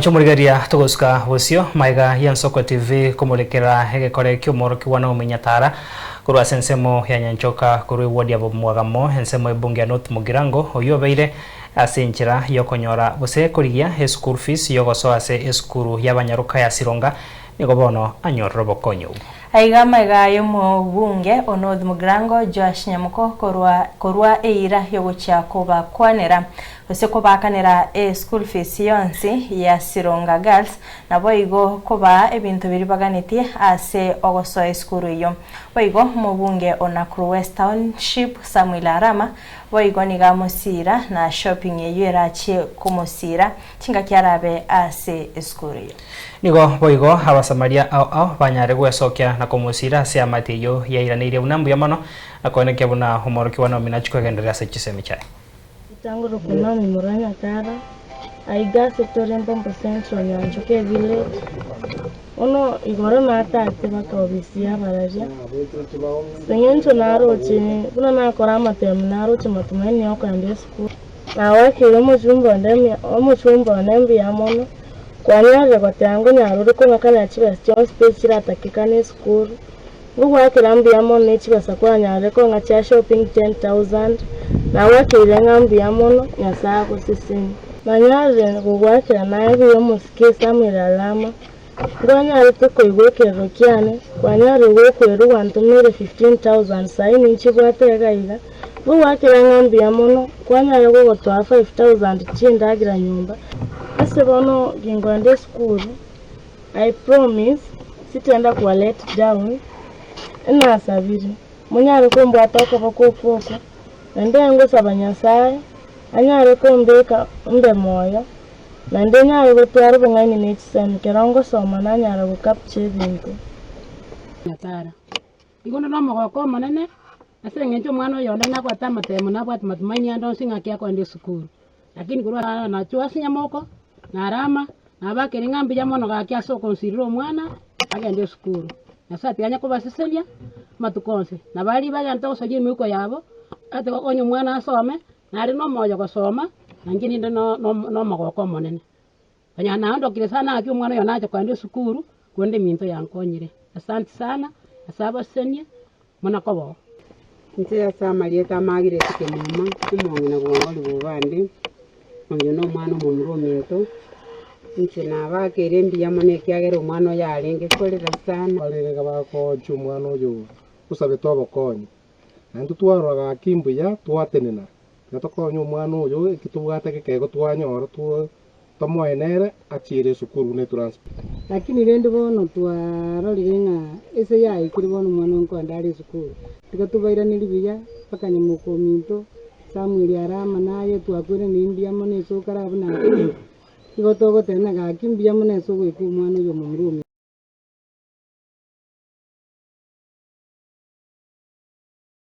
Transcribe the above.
Mwanche omorigereria togosuka bosio magega y'Ensoko TV komorekera egekore ki'omworokigwa Naomi Nyatara korwa ase ensemo ya Nyanchoka korwa eward ya Bomwagamo ensemo ebunge ya North Mugirango oyio obeire ase enchera yokonyora gose korigia eschool fees yogosoa ase esukuru y'abanyaroka ya Sironga nigo bono anyorire obokonyi obwo. Aiga magega y'omobunge o North Mugirango Joash Nyamuko korwa korwa eira yogochia kobakwanera gose kobaakanera eschool fees yonsi ya Sironga Girls naboigo kobaa ebinto biria baganetie ase ogosoa esukuru eyio. Boigo omobunge o Nakuru West Township Samuel Arama boigo nigo amosiira na shopping eyio erachie komosiira chingaki arabe ase esukuru eyio. Nigo boigo Abasamaria ao ao banyare gwesokia na komosiira ase amate eyio yairaneirie buna mbuya mono, na koenekia buna omworokigwa Naomi nachie kwegendereria ase chisemi chiaye. Ritang'ani korwa Naomi Muranyatara, aiga ase tore Mbombo Central Nyanchoka Village, bono igoro natate baka obisi y'abararia, ase eng'encho naroche buna nakora amatemu naroche matumaini ya okoenda esukuru. Nagoakeire omochumba onde omochumba one mbuya mono, kwanyarire goteba ngonyara ore kong'akanera chibesa chionsi pi chiratakekane esukuru. Ngogoakera mbuya mono ne chibesa kwanyarire kong'a chia shopping 10,000, nagoakeire ng'a mbuya mono, Nyasae agosesenie. Nanyarire gogoakera naye buya omosike Samuel Alama, nkwanyarete koigwa ekerero kiane, kwanyarire gokwerwa gwantomeire 15,000 saii ninchibwate iga iga, ngogoakera ng'a mbuya mono, kwanyare gogotoa 5,000 chiendagera nyomba. Ase bono ginkoenda esukuru. I promise sitenda koba let down, enasabire monyare kombwata okoboko okwo okwo, naende ngosaba Nyasaye anyare kombeka mbe moyo, naende nyare gotwara obong'aini ne chisemi ekero ngosoma nanyara go capture ebinto. Nyatara. Igo onde nomogoko omonene, ase eng'encho omwana oyo onde nabwate amatemo nabwate matumaini ande onsi ng'aki akoenda esukuru. Lakini korwa nachwo ase nyamoko, narama, nabakire ng'a mbuya mono gaki ase okonsirera omwana agende esukuru. Nyasae tiganya kobaseseria amatuko onsi. Na baria bagente gosaria emeuko yabo, ate onye omwana asome, nare nomoyo gosoma, na inche ninde nomogoko omonene. Onye naondokire sana gaki omwana oyo nache kogenda esukuru, korende eminto yankonyire. Asanti sana ase abasesenia, muna koboo. Inche ase amarieta amagireti kemuma, omong'ina bwongori bobande, oyo nomwana omomura ominto, inche nabakeire mbuya mono ekiagera omwana oyo arenge korera sana. Barenge bakoonchia omwana oyo osabete obokonyi, naintwe twarora gaki mbuya twatenena, tiga tokonye omwana oyo eki tobwate gekego twanyora tomoe nere achiere esukuru ne transport. Lakini rende bono twarorire ng'a ase yaikire bono omwana oyo nkoenda are esukuru, tiga tobairanerie buya mpaka nyamoka ominto Samuel Arama naye twakweranire mbuya mono ase okare abwo nakure, igo togoteba ng'a gaki mbuya mono ase ogoika omwana oyo omomura ominto.